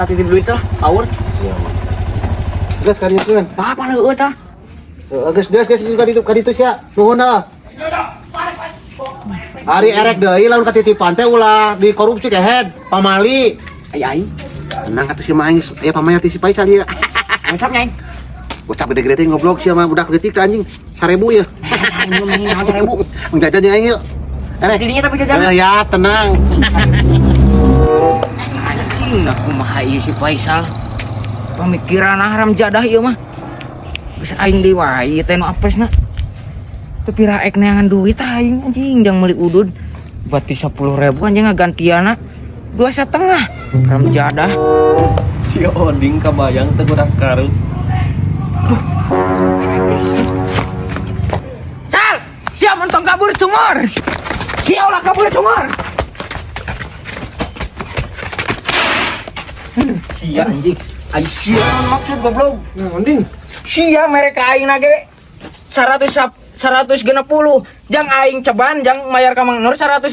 Titip duit lah, power. Iya. Geus kadieukeun. Tah apa heueuh tah? Heeh, geus geus geus ka ditu sia. Nuhun ah. Ari erek deui lamun katitipan teh ulah dikorupsi kehed, pamali. Ai aing. Tenang atuh sia mah aing aya pamayar ti si Faisal ieu. Ngecap nya aing. Bocah gede-gede teh ngoblok sia mah budak leutik teh anjing. 1000 ya. 1000 mending naon 1000. Mung jajan aing yuk. Erek. Didinya tapi jajan. Eh, ya tenang. Anjing, aku kumaha ieu si Faisal. Pamikiran haram jadah ieu mah. Geus aing deui wae ieu teh nu apesna. Teu pira ek neangan duit aing anjing jang meuli udud. Bati 10.000 anjing ngagantianna 2,5. Haram jadah. Si Oding kabayang teu kurang karu. Sal, siap mentong kabur cungor. Siap lah kabur cungor. Sia anjing. Ai sia maksud goblok. Oding. Sia mereka aing nage 100 160 jang aing ceban jang mayar ka Mang Nur 150.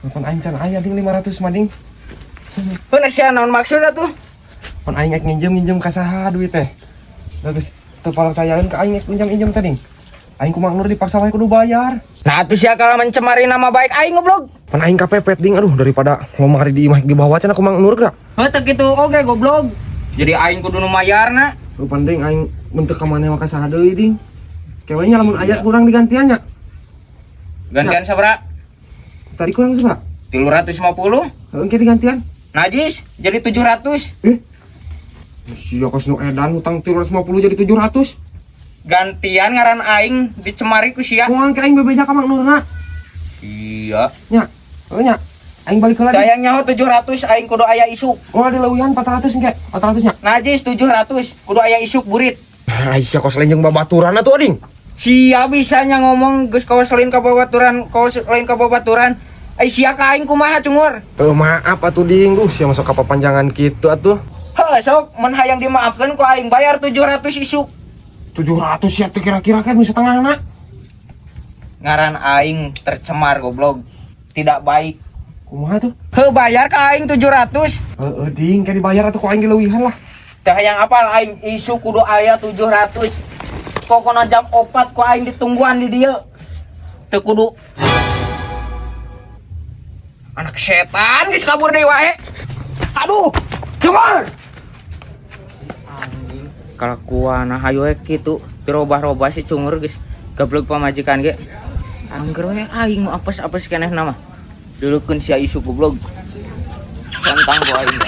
Pan aing can aya ding 500 mah ding. Heuh sia naon maksudna tuh? Pan aing ek nginjem-nginjem ka saha duit teh. Da geus teu parcayaeun ka aing ek minjam-injem teh ding. Aing ku Mang Nur dipaksa wae kudu bayar. Nah atuh sia kalah mencemari nama baik aing goblok. Pan aing kapepet ding aduh daripada lomari di imah dibawa cenah ku Mang Nur geura. Heuh teu kitu oge goblok. Jadi aing kudu nu mayarna. Lu pan ding aing mun teu ka maneh mah ka saha deui ding. Kewe nya lamun aya kurang digantian nya. Gantian sabaraha? Tadi kurang sabaraha? 350. Heeh engke digantian. Najis jadi 700. Sia kos nu edan hutang 350 jadi 700. Gantian ngaran aing dicemari ku sia. Kumaha ke aing bebeja ka Mang Nurna? Iya. Nya. Heuh nya. Aing balik heula. Dayang nyaho 700 aing kudu aya isuk. Oh, ada leuwihan 400 engke. 400 nya. Najis 700 kudu aya isuk burit. Nah, sia kos lain jeung babaturan atuh ading. Sia bisanya ngomong geus kawas lain ka babaturan, kawas lain ka babaturan. Ai sia ka aing kumaha cungur? Maaf atuh ding, duh sia masuk ka papanjangan kitu atuh. Heuh sok mun hayang dimaafkeun ku aing bayar 700 isuk. 700 sia teh kira-kira kan bisa setengahna. Ngaran aing tercemar goblok. Tidak baik. Kumaha tuh? Heuh bayar ka aing 700. Heeh ding, kayak dibayar atuh ku aing leuwihan lah. Teh hayang apal aing isuk kudu aya 700. Pokona jam 4 ku aing ditungguan di dieu. Teu kudu anak setan geus kabur deui wae. Aduh, cungur. Kalakuan hayu we kitu dirobah-robah si cungur geus gableg pamajikan ge. Angger we aing nu apes-apes keneh mah. Duleukeun sia isuk goblok. Centang ku aing.